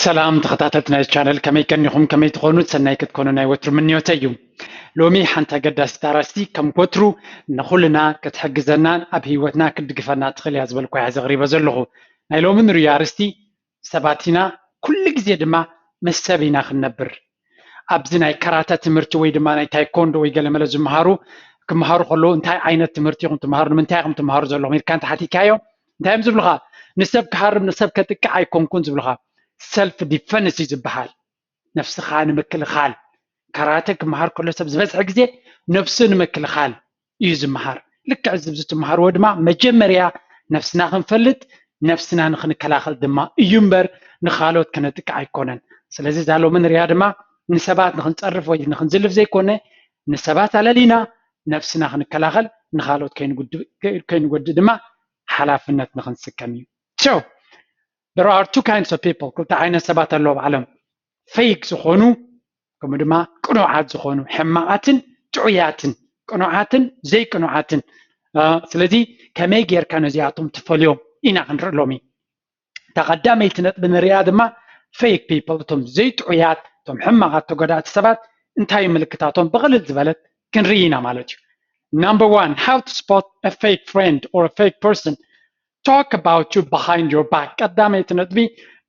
ሰላም ተኸታተልቲ ናይ ቻነል፣ ከመይ ቀኒኹም? ከመይ ትኾኑ? ሰናይ ክትኮኑ ናይ ወትሩ ምንዮተይ እዩ። ሎሚ ሓንቲ ኣገዳሲት ኣርእስቲ ከም ወትሩ ንኹልና ክትሕግዘናን ኣብ ህይወትና ክትድግፈና ትኽእል እያ ዝበልኩ እያ ዘቕሪበ ዘለኹ። ናይ ሎሚ ንርእዮ ኣርእስቲ ሰባት ኢና፣ ኩሉ ግዜ ድማ ምስ ሰብ ኢና ክንነብር። ኣብዚ ናይ ካራተ ትምህርቲ ወይ ድማ ናይ ታይኮንዶ ወይ ገለመለ ዝመሃሩ ክመሃሩ ከለዉ እንታይ ዓይነት ትምህርቲ ኢኹም ትመሃሩ፣ ንምንታይ ኢኹም ትመሃሩ ዘለኹም ኢልካ እንተሓቲትካዮም እንታይ እዮም ዝብሉኻ? ንሰብ ክሃርም ንሰብ ከጥቅዕ ኣይኮንኩን ዝብሉኻ። ሰልፍ ዲፈንስ እዩ ዝበሃል። ነፍስኻ ንምክልኻል። ካራተ ክመሃር ከሎ ሰብ ዝበዝሐ ግዜ ነፍሱ ንምክልኻል እዩ ዝመሃር። ልክዕ እዚ ዝትመሃርዎ ድማ መጀመርያ ነፍስና ክንፈልጥ፣ ነፍስና ንክንከላኸል ድማ እዩ እምበር ንኻልኦት ከነጥቅዕ ኣይኮነን። ስለዚ እዛ ሎሚ ንሪኣ ድማ ንሰባት ንክንፀርፍ ወይ ንክንዝልፍ ዘይኮነ፣ ንሰባት ኣለሊና ነፍስና ክንከላኸል፣ ንኻልኦት ከይንጉድ- ከይንጎድእ ድማ ሓላፍነት ንክንስከም እዩ። So there are two kinds of people፣ ክልተ ዓይነት ሰባት ኣለዉ ኣብ ዓለም። ፌክ ዝኾኑ ከምኡ ድማ ቅኑዓት ዝኾኑ፣ ሕማቓትን ጥዑያትን፣ ቅኑዓትን ዘይቅኑዓትን። ስለዚ ከመይ ጌርካ ነዚኣቶም ትፈልዮም ኢና ክንርኢ ሎሚ። እታ ቀዳመይቲ ነጥቢ ንሪኣ ድማ ፌክ ፒፕል፣ እቶም ዘይጥዑያት፣ እቶም ሕማቓት ተጎዳእቲ ሰባት እንታይ ምልክታቶም ብቕልል ዝበለት ክንርኢ ኢና ማለት እዩ። Number one, how to spot a fake friend or a fake person talk about you behind your back። ቀዳመይቲ ነጥቢ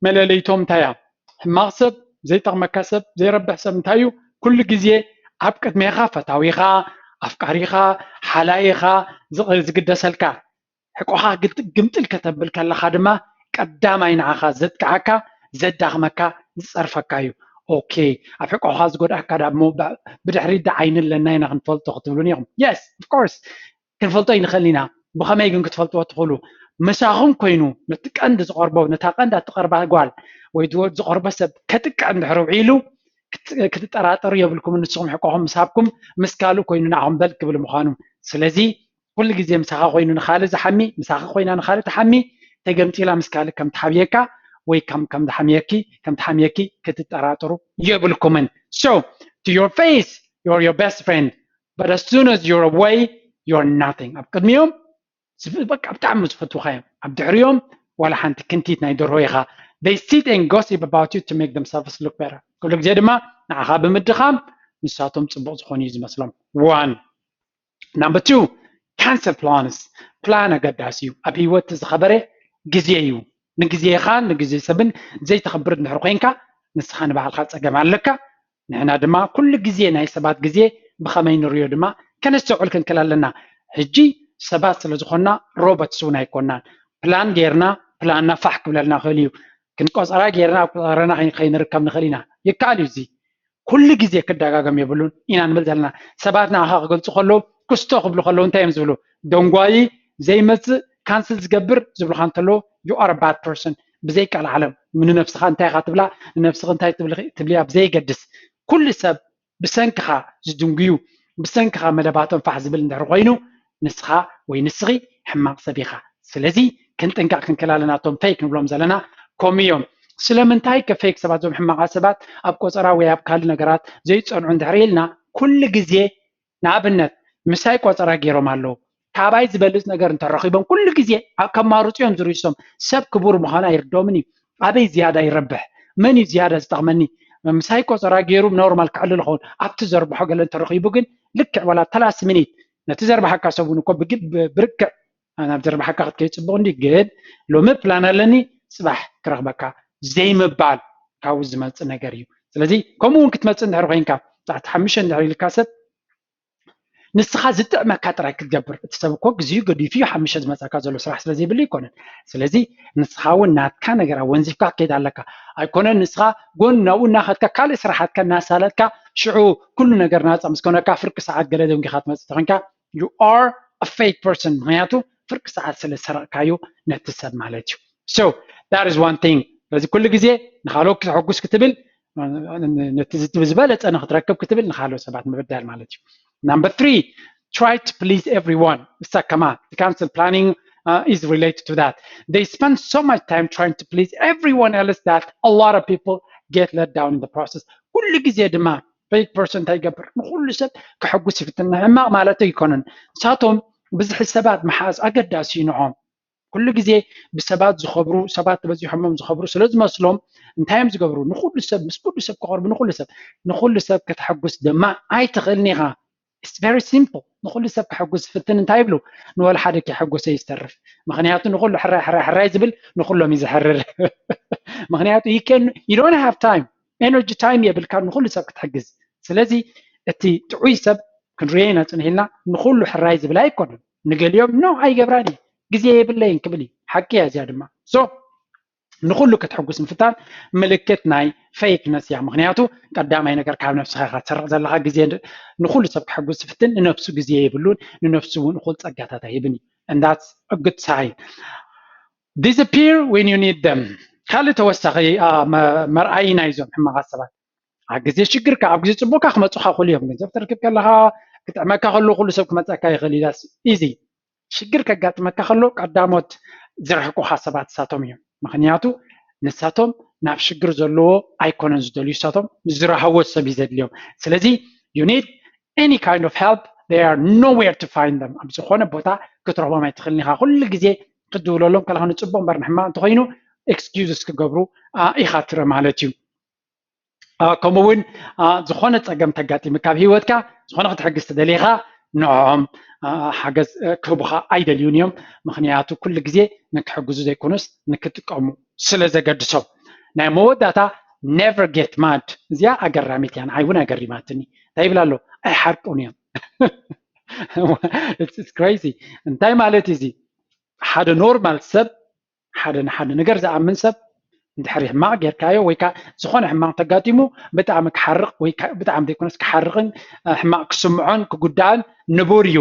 መለለይቶም እንታይ እያ? ሕማቕ ሰብ፣ ዘይጠቕመካ ሰብ፣ ዘይረብሕ ሰብ እንታይ እዩ? ኩሉ ግዜ ኣብ ቅድሜኻ ፈታዊኻ፣ ኣፍቃሪኻ፣ ሓላይኻ፣ ዝቕ- ዝግደሰልካ ሕቆኻ ግጥ- ግምጥል ከተብል ከለኻ ድማ ቀዳማይ ንዓኻ ዘጥቅዓካ፣ ዘዳኽመካ፣ ዝጸርፈካ እዩ። ኦኬ፣ ኣብ ሕቆኻ ዝጎድኣካ ዳ እሞ ብ- ብድሕሪት ዳ ዓይኒ ኣለና ኢና ክንፈልጦ ክትብሉኒ ኢኹም። Yes, of course ክንፈልጦ ይንኽእል ኢና። ብኸመይ ግን ክትፈልጥዎ ትኽእሉ? ምሳኹም ኮይኑ ነቲ ቀንዲ ዝቐርቦ ነታ ቀንዲ እትቐርባ ጓል ወይ ድወ- ዝቐርቦ ሰብ ከጥቅዕ እንድሕር ውዒሉ ክት- ክትጠራጠሩ የብልኩም። ንስኹም ሕቆኹም ምስ ሃብኩም ምስ ካልእ ኮይኑ ንዓኹም በል ክብል ምዃኑ። ስለዚ ኩሉ ግዜ ምሳኻ ኮይኑ ንኻልእ ዝሓሚ፣ ምሳኻ ኮይና ንኻልእ ትሓሚ፣ ተገምጢላ ምስ ካልእ ከም ትሓብየካ ወይ ከም ከም ዝሓምየኪ ከም ትሓምየኪ ክትጠራጠሩ የብልኩምን። So to your face, you're your best friend, but as soon as you're away, you're nothing። ኣብ ቅድሚኦም ዝፍ- በቃ ብጣዕሚ ዝፈትውኻ እዮም። ኣብ ድሕሪኦም ዋላ ሓንቲ ክንቲት ናይ ደርሆ ኢኻ። They sit and gossip about you to make themselves look better። ኩሉ ግዜ ድማ ንዓኻ ብምድኻም ንሳቶም ጽቡቕ ዝኾኑ እዩ ዝመስሎም። One. Number two, cancel plans። ፕላን ኣገዳሲ እዩ። ኣብ ህይወት ዝኸበረ ግዜ እዩ። ንግዜኻን ንግዜ ሰብን ዘይተኽብር እንድሕር ኮይንካ ንስኻ ንባዕልኻ ጸገም ኣለካ። ንሕና ድማ ኩሉ ግዜ ናይ ሰባት ግዜ ብኸመይ ንሪኦ ድማ ከነስተውዕል ክንክእል ኣለና። ሕጂ ሰባት ስለ ዝኾንና ሮቦትስ እውን ኣይኮናን። ፕላን ጌርና ፕላንና ፋሕ ክብለልና ይኽእል እዩ። ክንቆጸራ ጌርና ኣብ ቆጸራና ከይ- ከይንርከብ ንኽእል ኢና። ይከኣል እዩ። እዚ ኩሉ ግዜ ክደጋገም የብሉን ኢና ንብል ዘለና። ሰባት ንዓኻ ክገልጹ ከለዉ ክስቶ ክብሉ ከለዉ እንታይ እዮም ዝብሉ? ደንጓዪ፣ ዘይመጽእ፣ ካንስል ዝገብር ዝብሉኻ እንተለዉ you are a bad person። ብዘይ ቃል ዓለም ንነብስኻ እንታይ ኢኻ ትብላ፣ ንነብስኻ እንታይ ትብሊ- ትብልያ ብዘይገድስ ኩሉ ሰብ ብሰንክኻ ዝድንጉዩ፣ ብሰንክኻ መደባቶም ፋሕ ዝብል እንድሕር ኮይኑ ንስኻ ወይ ንስኺ ሕማቕ ሰብ ኢኻ። ስለዚ ክንጥንቀቕ ክንክእል ኣለና። እቶም ፌክ ንብሎም ዘለና ከምኡ እዮም። ስለምንታይ ከ ፌክ ሰባት፣ እዞም ሕማቓት ሰባት ኣብ ቆጸራ ወይ ኣብ ካልእ ነገራት ዘይጸንዑ እንድሕር ኢልና ኩሉ ግዜ ንኣብነት ምሳይ ቆጸራ ገይሮም ኣለዉ። ካባይ ዝበልጽ ነገር እንተረኺቦም ኩሉ ግዜ ኣብ ከማርጹ እዮም ዝርእሶም። ሰብ ክቡር ምዃኑ ኣይርድኦምን እዩ። ኣበይ ዝያዳ ይረብሕ? መን እዩ ዝያዳ ዝጠቕመኒ? ምሳይ ቆጸራ ገይሩ ኖርማል ክዕልል ይኸውን። ኣብቲ ዘርብሖ ገለ እንተረኺቡ ግን ልክዕ ዋላ ኣብታ ላስት ሚኒት ነቲ ዘርብሓካ ሰብ እውን እኮ ብግ- ብ- ብርክዕ ናብ ዘርብሓካ ክትከይድ ጽቡቕ እንዲ ግን ሎሚ ፕላን ኣለኒ ጽባሕ ክረኽበካ ዘይምባል ካብኡ ዝመጽእ ነገር እዩ። ስለዚ ከምኡ እውን ክትመጽእ እንድሕር ኮይንካ ጻዕቲ ሓሙሽተ እንድሕር ኢልካ ሰብ ንስኻ ዝጥዕመካ ጥራይ ክትገብር። እቲ ሰብ እኮ ግዜኡ ገዲፉ እዩ ሓሙሽተ ዝመጻካ ዘሎ ስራሕ ስለ ዘይብሉ ኣይኮነን። ስለዚ ንስኻ እውን ናትካ ነገር ኣወንዚፍካ ክትከይድ ኣለካ። ኣይኮነን ንስኻ ጎን ናብኡ እናኸድካ ካልእ ስራሓትካ እናሳለጥካ ሽዑ ኩሉ ነገር ናጻ ምስ ኮነካ ፍርቂ ሰዓት ገለ ደንጊኻ ትመጽእ ተኾንካ you are a fake person። ምኽንያቱ ፍርቂ ሰዓት ስለ ዝሰረቕካዮ ነቲ ሰብ ማለት እዩ። So that is one thing። ስለዚ ኩሉ ግዜ ንኻልኦት ክተሐጉስ ክትብል ነቲ ዝት- ዝበለጸ ንክትረክብ ክትብል ንካልኦት ሰባት ምብዳል ማለት እዩ። Number three, try to please everyone። እሳ ከማ cancel planning uh, is related to that. They spend so much time trying to please everyone else that a lot of people get let down in the process። ኩሉ ግዜ ድማ ፌክ ፐርሰን እንታይ ይገብር? ንኩሉ ሰብ ከሐጉስ ይፍትን። ሕማቕ ማለት ኣይኮነን። ንሳቶም ብዝሒ ሰባት ምሓዝ ኣገዳሲ እዩ ንዖም። ኩሉ ግዜ ብሰባት ዝኸብሩ፣ ሰባት በዚሖሞም ዝኸብሩ ስለ ዝመስሎም እንታይ እዮም ዝገብሩ? ንኩሉ ሰብ፣ ምስ ኩሉ ሰብ ክቐርቡ፣ ንኩሉ ሰብ ንኩሉ ሰብ ከተሐጉስ ድማ ኣይትኽእልን ኢኻ። It's very simple። ንኩሉ ሰብ ከሐጉስ ዝፍትን እንታይ ይብሉ? ንወላ ሓደ ከየሐጎሰ ይስተርፍ። ምክንያቱ ንኩሉ ሕራይ ሕራይ ሕራይ ዝብል ንኩሎም እዩ ዝሕርር። ምክንያቱ you don't have time፣ energy፣ time የብልካ ንኩሉ ሰብ ክትሕግዝ። ስለዚ እቲ ጥዑይ ሰብ ክንሪኦ ኢና ጽኒሕና። ንኩሉ ሕራይ ዝብል ኣይኮነን። ንገሊኦም no ኣይገብራን እየ፣ ግዜ የብለይን ክብል እዩ። ሓቂ እያ እዚኣ ድማ። So ንኩሉ ክትሕጉስ ምፍታን ምልክት ናይ fakeness እያ። ምክንያቱ ቀዳማይ ነገር ካብ ነብስኻ ኢኻ ትሰርቕ ዘለኻ። ግዜ ንኩሉ ሰብ ክሕጉስ ዝፍትን ንነብሱ ግዜ የብሉን፣ ንነብሱ እውን እኩል ጸጋታት ኣይህብን እዩ። And that's a good sign። Disappear when you need them። ካልእ ተወሳኺ መርኣይ ናይዞም ሕማቓት ሰባት ኣብ ግዜ ሽግርካ፣ ኣብ ግዜ ጽቡቕካ ክመጹኻ ክኽእሉ እዮም። ገንዘብ ተርክብ ከለኻ፣ ክጥዕመካ ከሎ ኩሉ ሰብ ክመጸካ ይኽእል እዩ። That's easy። ሽግር ከጋጥመካ ከሎ ቀዳሞት ዝርሕቁኻ ሰባት ንሳቶም እዮም። ምክንያቱ ንሳቶም ናብ ሽግር ዘለዎ ኣይኮነን ዝደልዩ፣ ንሳቶም ዝረሃዎ ሰብ እዩ ዘድልዮም። ስለዚ you need any kind of help, they are nowhere to find them። ኣብ ዝኾነ ቦታ ክትረኽቦም ኣይትኽእልን ኢኻ። ኩሉ ግዜ ክትድውለሎም ከለኻ ንጽቡቕ እምበር ንሕማቕ እንተኾይኑ excuses ክገብሩ ኢኻ ትርኢ ማለት እዩ። ከምኡ እውን ዝኾነ ፀገም ተጋጢሙ ካብ ህይወትካ ዝኾነ ክትሕግዝ ተደሊኻ ንዕኦም ሓገዝ ክህቡኻ ኣይደልዩን እዮም። ምክንያቱ ኩሉ ግዜ ንክሕግዙ ዘይኮኑስ ንክጥቀሙ ስለ ዘገድሶም። ናይ መወዳእታ never get mad። እዚኣ ኣገራሚት እያ፣ ንዓይ እውን ኣገሪማትኒ። እንታይ ይብል ኣሎ? ኣይሓርቁን እዮም። It's crazy። እንታይ ማለት እዚ? ሓደ ኖርማል ሰብ ሓደ ንሓደ ነገር ዝኣምን ሰብ እንድሕር ሕማቕ ጌርካዮ ወይ ከዓ ዝኾነ ሕማቕ ተጋጢሙ ብጣዕሚ ክሓርቕ ወይ ብጣዕሚ ዘይኮነስ ክሓርቕን ሕማቕ ክስምዖን ክጉዳእን ንቡር እዩ።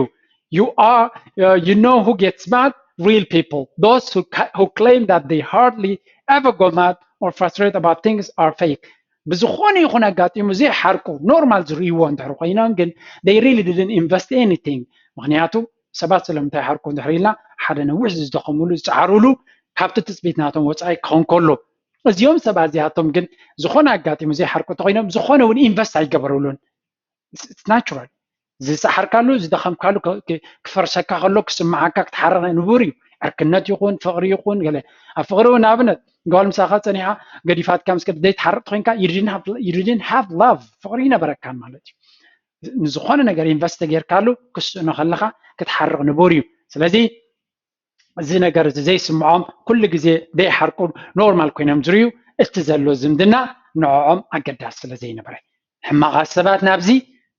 You are, uh, you know who gets mad? Real people. Those who, who claim that they hardly ever go mad or frustrated about things are fake. ብዝኾነ ይኹን ኣጋጢሙ ዘይሓርቁ ኖርማል ዝርእይዎ እንድሕር ኮይኖም ግን they really didn't invest anything። ምክንያቱ ሰባት ስለምንታይ ሓርቁ እንድሕር ኢልና ሓደ ነዊሕ ዝደኸሙሉ ዝፀዓሩሉ ካብቲ ትፅቢት ናቶም ወፃኢ ክኸውን ከሎ እዚኦም ሰባት እዚኣቶም ግን ዝኾነ ኣጋጢሙ ዘይሓርቁ እንተኮይኖም ዝኾነ እውን ኢንቨስት ኣይገበሩሉን። ናቹራል ዝፀሓርካሉ ዝደኸምካሉ ክፈርሰካ ከሎ ክስምዓካ ክትሓርቕ ንቡር እዩ። ዕርክነት ይኹን ፍቕሪ ይኹን ገለ ኣብ ፍቕሪ እውን ንኣብነት ጓል ምሳኻ ፀኒሓ ገዲፋትካ ምስ ከደት ዘይትሓርቕ ኮይንካ you didn't have love፣ ፍቕሪ ይነበረካን ማለት እዩ። ንዝኾነ ነገር ኢንቨስት ጌርካሉ ክስእኖ ከለኻ ክትሓርቕ ንቡር እዩ። ስለዚ እዚ ነገር እዚ ዘይስምዖም ኩሉ ግዜ ዘይሓርቁ ኖርማል ኮይኖም ዝርእዩ እቲ ዘሎ ዝምድና ንዕኦም ኣገዳሲ ስለ ዘይነበረ ሕማቓት ሰባት ናብዚ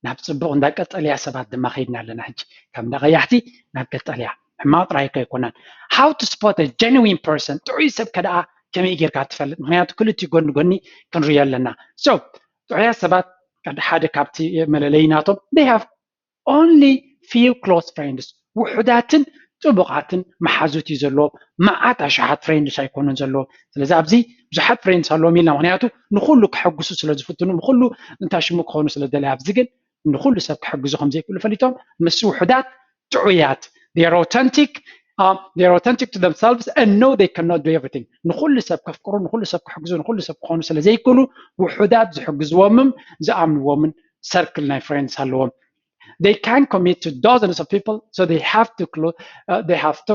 ናብ ፅቡቕ እንዳ ቀጠልያ ሰባት ድማ ከይድና ኣለና። ሕጂ ካብ እንዳ ቀያሕቲ ናብ ቀጠልያ ሕማቕ ጥራይ ከይኮነን how to spot a genuine person ጥዑይ ሰብ ከደኣ ከመይ ጌርካ ትፈልጥ? ምክንያቱ ክልቲኡ ጎኒ ጎኒ ክንሪኦ ኣለና። So ጥዑያት ሰባት ሓደ ካብቲ መለለይ ናቶም they have only few close friends ውሑዳትን ጥቡቓትን መሓዙት እዩ ዘለዎም። መዓት ኣሽሓት ፍሬንድስ ኣይኮኑን ዘለዎም። ስለዚ ኣብዚ ብዙሓት ፍሬንድስ ኣለዎም ኢልና ምክንያቱ ንኩሉ ክሐጉሱ ስለ ዝፍትኑ ንኩሉ እንታይ ሽሙ ክኾኑ ስለ ደለዩ ኣብዚ ግን ንኩሉ ሰብ ክሕግዙ ከም ዘይክእሉ ፈሊጦም ምስ ውሑዳት ጥዑያት they are authentic, uh, they are authentic to themselves and know they cannot do everything። ንኩሉ ሰብ ከፍቅሩ ንኩሉ ሰብ ክሕግዙ ንኩሉ ሰብ ክኾኑ ስለ ዘይክእሉ ውሑዳት ዝሕግዝዎምን ዝኣምንዎምን ሰርክል ናይ ፍሬንድስ ኣለዎም። They can commit to dozens of people, so they have to close, uh, they have to,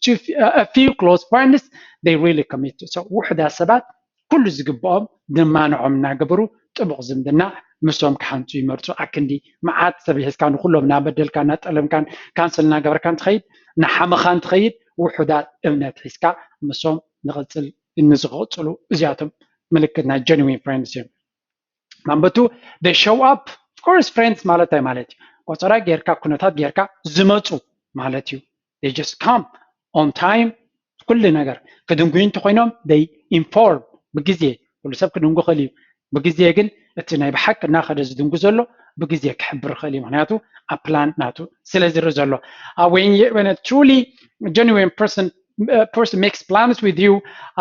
to uh, a few close friends they really commit to. So ውሕዳት ሰባት ኩሉ ዝግብኦም ድማ ንዖም እናገበሩ ጥቡቕ ዝምድና ምስኦም ክሃንፁ ይመርፁ። ኣክንዲ መዓት ሰብ ሒዝካ ንኩሎም እናበደልካ እናጠለምካን ካንስል እናገበርካን ትኸይድ፣ ንሓመኻን ትኸይድ ውሑዳት እምነት ሒዝካ ምስኦም ንቕፅል ንዝቕፅሉ እዚኣቶም ምልክት ናይ genuine friends እዮም። ማንበቱ they show up of course friends ማለት እንታይ ማለት እዩ? ቆፀራ ጌርካ ኩነታት ጌርካ ዝመፁ ማለት እዩ። They just come on time ኩሉ ነገር ክድንጉዩ እንተኮይኖም they inform ብግዜ ኩሉ ሰብ ክድንጉ ክእል እዩ። ብግዜ ግን እቲ ናይ ብሓቂ እናኸደ ዝድንጉ ዘሎ ብግዜ ክሕብር ክእል እዩ። ምክንያቱ ኣብ ፕላን ናቱ ስለ ዝርኢ ዘሎ when a truly genuine person person makes plans with you,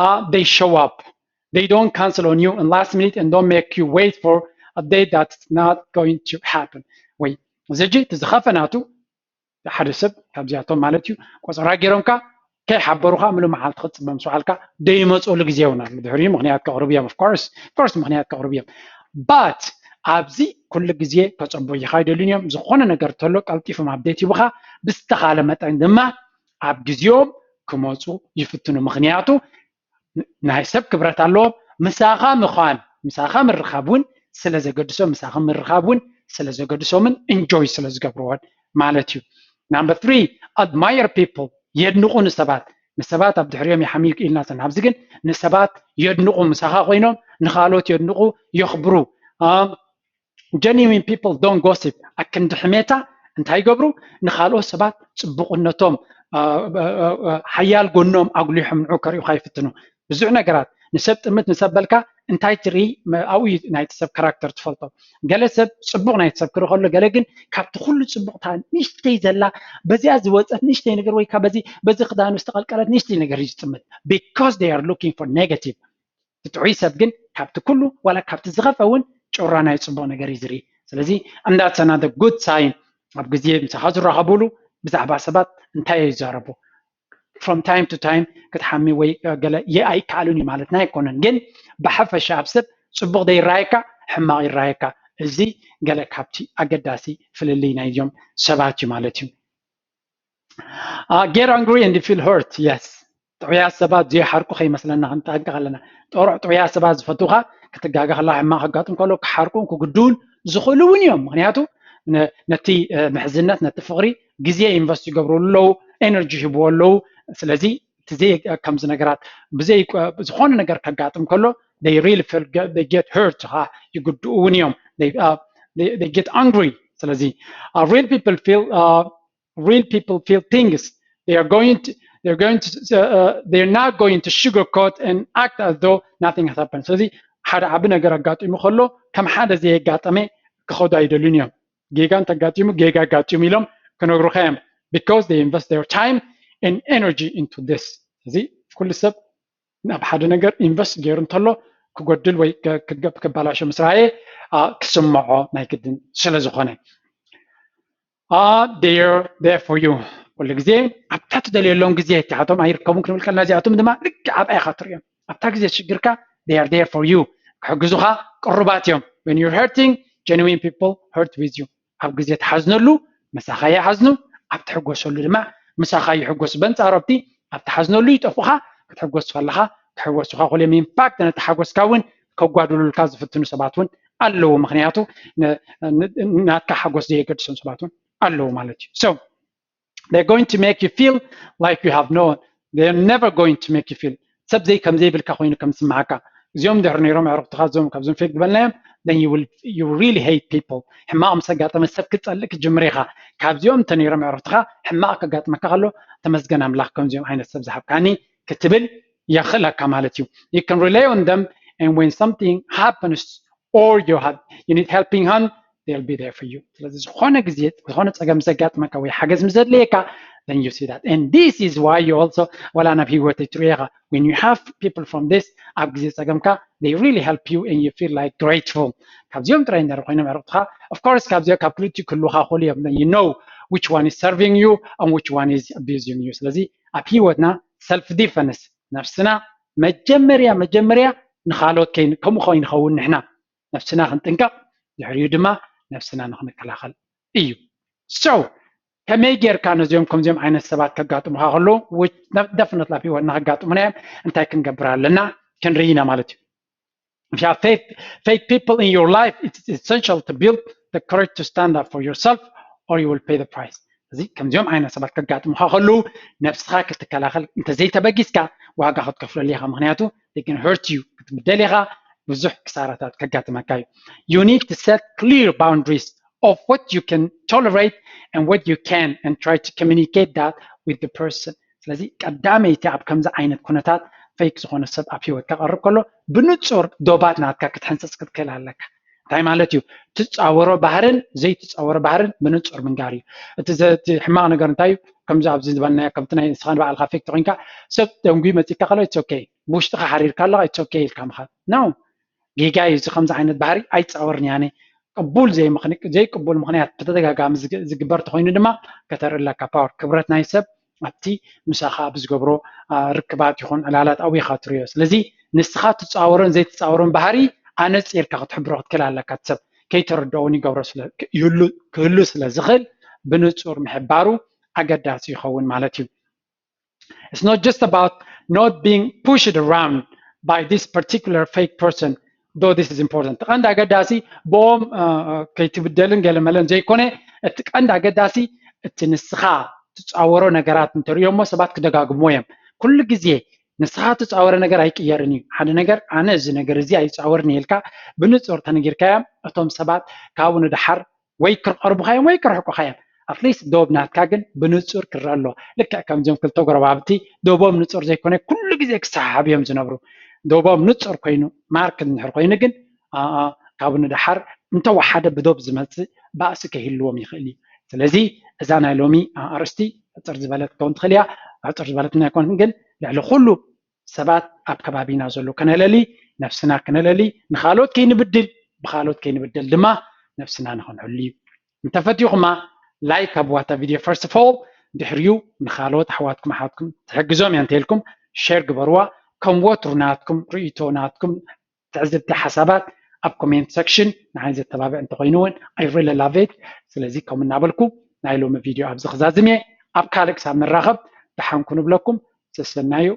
uh, they show up. They don't cancel on you in last minute and don't make you wait for a day that's not going to happen. ወይ እዚ ሕጂ እቲ ዝኸፈ ናቱ ሓደ ሰብ ካብዚኣቶም ማለት እዩ ቆፀራ ገይሮምካ ከይሓበሩካ ምሉ መዓልቲ ክትፅበ ምስ በዓልካ ደይመፅሉ ግዜ እውን ኣሎ ድሕሪኡ ምክንያት ከቕርቡ እዮም። Of course ምክንያት ከቕርቡ እዮም። But ኣብዚ ኩሉ ግዜ ከፀበዩኻ ኣይደልዩን እዮም። ዝኾነ ነገር ተሎ ቀልጢፎም ኣፕዴት ሂቡኻ ብዝተኻለ መጠን ድማ ኣብ ግዜኦም ክመፁ ይፍትኑ። ምክንያቱ ናይ ሰብ ክብረት ኣለዎም። ምሳኻ ምዃን፣ ምሳኻ ምርኻብ እውን ስለ ዘገድሶም፣ ምሳኻ ምርኻብ እውን ስለ ዘገድሶምን enjoy ስለ ዝገብርዎን ማለት እዩ። Number three, admire people፣ የድንቑ ንሰባት። ንሰባት ኣብ ድሕሪኦም ይሓምዩ ኢልና ሰን ኣብዚ ግን ንሰባት የድንቑ፣ ምሳኻ ኮይኖም ንኻልኦት የድንቑ፣ የኽብሩ። Genuine people don't gossip። ኣክንዲ ሕሜታ እንታይ ይገብሩ? ንኻልኦት ሰባት ጽቡቕነቶም፣ ሓያል ጎኖም ኣጉሊሖም ንዑ ከርእዩኻ ይፍትኑ። ብዙሕ ነገራት ንሰብ ጥምት ንሰብ በልካ እንታይ ትርኢ ኣብኡ ናይቲ ሰብ ካራክተር ትፈልጦ። ገለ ሰብ ጽቡቕ ናይቲ ሰብ ክርኢ ከሎ፣ ገለ ግን ካብቲ ኩሉ ጽቡቕታ ንእሽተይ ዘላ በዚኣ ዝወጸት ንእሽተይ ነገር ወይ በዚ በዚ ክዳኑ ዝተቐልቀለት ንእሽተይ ነገር እዩ ዝጥምት። Because they are looking for negative። እቲ ጥዑይ ሰብ ግን ካብቲ ኩሉ ዋላ ካብቲ ዝኸፈ እውን ጭራ ናይ ጽቡቕ ነገር እዩ ዝርኢ። ስለዚ that's another good sign። ኣብ ግዜ ምሳኻ ዝራኸቡሉ ብዛዕባ ሰባት እንታይ ይዛረቡ? From time to time ክትሓሚ ወይ ገለ ኣይከኣሉን እዩ ማለትና ኣይኮነን፣ ግን ብሓፈሻ ኣብ ሰብ ጽቡቕ ዘይረኣየካ ሕማቕ ይረኣየካ። እዚ ገለ ካብቲ ኣገዳሲ ፍልልይ ናይዞም ሰባት እዩ ማለት እዩ። Get angry and feel hurt። Yes፣ ጥዑያት ሰባት ዘይሓርቁ ከይመስለና ክንጠንቀቕ ኣለና። ጥሩዕ ጥዑያት ሰባት ዝፈትውኻ ክትጋገ ከላ ሕማቕ ከጋጥም ከሎ ክሓርቁን ክግድኡን ዝኽእሉ እውን እዮም። ምክንያቱ ነቲ ምሕዝነት ነቲ ፍቕሪ ግዜ ኢንቨስት ይገብሩ ኣለዉ፣ ኤነርጂ ይህብዎ ኣለዉ። ስለዚ እቲ ዘይ ከምዚ ነገራት ብዘይ ዝኾነ ነገር ከጋጥም ከሎ they really feel get hurt፣ ይግድኡ እውን እዮም። They get angry። ስለዚ real people feel real people feel things። They are going to, they're going to, uh, uh, they're not going to sugarcoat and act as though nothing has happened። ስለዚ ሓደ ዓቢ ነገር ኣጋጢሙ ከሎ ከም ሓደ ዘየጋጠመ ክኸዱ ኣይደልዩን እዮም። ጌጋ እንተጋጢሙ ጌጋ ኣጋጢሙ ኢሎም ክነግሩኻ እዮም። Because they invest their time and energy into this። እዚ ኩሉ ሰብ ናብ ሓደ ነገር ኢንቨስት ገይሩ እንተሎ ክጎድል ወይ ክበላሾ ምስ ረኣየ ክስምዖ ናይ ግድን ስለ ዝኾነ። They're there for you። ኩሉ ግዜ ኣብታ ትደልየሎም ግዜ እቲኣቶም ኣይርከቡን ክንብል ከለና እዚኣቶም ድማ ልክዕ ኣብኣ ኢኻ ትርእዮም። ኣብታ ግዜ ሽግርካ they are there for you። ክሕግዙኻ ቅሩባት እዮም። When you're hurting, genuine people hurt with you። ኣብ ግዜ ትሓዝነሉ ምሳኻ ይሓዝኑ፣ ኣብ ትሕጎሰሉ ድማ ምሳኻ ይሕጎሱ። በንጻሩ ኣብቲ ኣብ ትሓዝነሉ ይጠፉኻ፣ ክትሕጎስ ከለኻ ክሕወሱኻ ኩሎም። ኢንፋክት ነቲ ሓጎስካ እውን ከጓድሉልካ ዝፍትኑ ሰባት እውን ኣለዉ። ምክንያቱ ናትካ ሓጎስ ዘየገድሶም ሰባት እውን ኣለዉ ማለት እዩ። So they're going to make you feel like you have no, they're never going to make you feel ሰብ ዘይ ከም ዘይብልካ ኮይኑ ከም ዝስምዓካ። እዚኦም ድሕር ነይሮም ኣዕሩኽትኻ እዞም ካብዞም ፌክ ዝበልናዮም then you will you really hate people። ሕማቕ ምስ ኣጋጠመ ሰብ ክትጸልእ ክትጅምር ኢኻ። ካብዚኦም እንተ ነይሮም ኣዕሩኽትኻ ሕማቕ ከጋጥመካ ከሎ ተመስገን ኣምላኽ ከምዚኦም ዓይነት ሰብ ዝሃብካኒ ክትብል የኽእለካ ማለት እዩ። You can rely on them and when something happens or you have you need helping hand they'll be there for you። ስለዚ ዝኾነ ግዜ ዝኾነ ጸገም ዘጋጥመካ ወይ ሓገዝ ምስ ዘድልየካ then you see that and this is why you also ዋላ ናብ ህይወት ትርእኻ when you have people from this ኣብ ግዜ ጸገምካ they really help you and you feel like grateful። ካብዚኦም ጥራይ እንድሕር ኮይኖም ኣዕሩኽትኻ of course ካብዚኦም ካብ ክልቲኡ ክህልውኻ ይኽእሉ እዮም። You know which one is serving you and which one is abusing you። ስለዚ ኣብ ህይወትና self defense ነብስና መጀመርያ መጀመርያ ንኻልኦት ከምኡ ከይንኸውን ንሕና ነብስና ክንጥንቀቕ ድሕሪኡ ድማ ነብስና ንክንከላኸል እዩ። So ከመይ ጌርካ ነዚኦም ከምዚኦም ዓይነት ሰባት ከጋጥሙኻ ከለዉ ደፍነት ኣብ ህይወትና ከጋጥሙና እዮም እንታይ ክንገብር ኣለና ክንርኢ ኢና ማለት እዩ። If you have fake, fake people in your life, it's essential to build the courage to stand up for yourself or you will pay the price። እዚ ከምዚኦም ዓይነት ሰባት ከጋጥሙኻ ከለዉ ነብስኻ ክትከላኸል እንተዘይተበጊስካ ዋጋ ክትከፍለሉ ኢኻ። ምክንያቱ they can hurt you ክትብደል ኢኻ፣ ብዙሕ ክሳራታት ከጋጥመካ እዩ። You need to set clear boundaries of what you can tolerate and what you can and try to communicate that with the person። ስለዚ ቀዳመይቲ ኣብ ከምዚ ዓይነት ኩነታት ፌክ ዝኾነ ሰብ ኣብ ህይወትካ ክቐርብ ከሎ ብንጹር ዶባት ናትካ ክትሕንጽጽ ክትክእል ኣለካ። እንታይ ማለት እዩ? ትጻወሮ ባህርን ዘይትጻወሮ ባህርን ብንጹር ምንጋር እዩ። እቲ ሕማቕ ነገር እንታይ እዩ? ከምዚ ኣብዚ ዝበልናዮ ከምቲ ናይ ንስኻ ንባዕልካ ፌክ ተኮይንካ ሰብ ደንጉዩ መጺካ ከሎ it's okay፣ ብውሽጥኻ ሓሪርካ ኣለኻ it's okay ኢልካ ምኻድ ነው። ጌጋ እዩ እዚ ከምዚ ዓይነት ባህሪ ኣይጻወርን ያነ ቅቡል ዘይምኽንያት ዘይቅቡል ምኽንያት ብተደጋጋሚ ዝግበር ተኮይኑ ድማ ከተርኢ ኣለካ ፓወር ክብረት ናይ ሰብ ኣብቲ ምሳኻ ኣብ ዝገብሮ ርክባት ይኹን ዕላላት ኣብኡ ኢኻ ትርእዮ። ስለዚ ንስኻ ትጻወሮን ዘይትጻወሮን ባህሪ ኣነጺርካ ክትሕብሮ ክትክእል ኣለካ። እቲ ሰብ ከይተረድኦ እውን ይገብሮ ክህሉ ስለ ዝኽእል ብንጹር ምሕባሩ ኣገዳሲ ይኸውን ማለት እዩ። It's not just about not being pushed around by this particular fake person, though this is important. እቲ ቀንዲ ኣገዳሲ ብኦም ከይትብደልን ገለመለን ዘይኮነ፣ እቲ ቀንዲ ኣገዳሲ እቲ ንስኻ ትፃወሮ ነገራት እንተሪኦሞ ሰባት ክደጋግሞ እዮም። ኩሉ ግዜ ንስኻ ትፃወረ ነገር ኣይቅየርን እዩ። ሓደ ነገር ኣነ እዚ ነገር እዚ ኣይፃወርን ኢልካ ብንፁር ተነጊርካዮም፣ እቶም ሰባት ካብኡ ንደሓር ወይ ክርቀርቡኻዮም ወይ ክርሕቁኻዮም። ኣትሊስት ዶብ ናትካ ግን ብንፁር ክረአ ኣሎ። ልክዕ ከምዚኦም ክልተ ጎረባብቲ ዶቦም ንፁር ዘይኮነ ኩሉ ግዜ ክሰሓሓብ እዮም ዝነብሩ። ዶቦም ንፁር ኮይኑ ማርክ እንድሕር ኮይኑ ግን ካብኡ ንደሓር እንተወሓደ ብዶብ ዝመፅእ ባእሲ ከይህልዎም ይኽእል እዩ። ስለዚ እዛ ናይ ሎሚ ኣርእስቲ ሕፅር ዝበለት ክኸውን ትኽእል እያ። ሕፅር ዝበለት ናይ ኮን ግን ልዕሊ ኩሉ ሰባት ኣብ ከባቢና ዘሎ ከነለሊ፣ ነፍስና ከነለሊ፣ ንኻልኦት ከይንብድል፣ ብኻልኦት ከይንብደል ድማ ነፍስና ንኸንሕሉ እዩ። እንተፈቲኹማ ላይክ ኣብዋ እታ ቪድዮ first of all፣ ድሕሪኡ ንኻልኦት ኣሕዋትኩም ኣሓትኩም ትሕግዞም እያ እንተኢልኩም ሼር ግበርዋ። ከም ወትሩ ናትኩም ርእይቶ ናትኩም ትዕዝብቲ ሓሳባት ኣብ ኮሜንት ሰክሽን ንዓይ ዘተባብዕ እንተኮይኑ እውን I really love it። ስለዚ ከምኡ እናበልኩ ናይ ሎሚ ቪድዮ ኣብዚ ክዛዝም እየ። ኣብ ካልእ ክሳብ ንራኸብ ደሓን ኩኑ እብለኩም። ሰሰናዩ።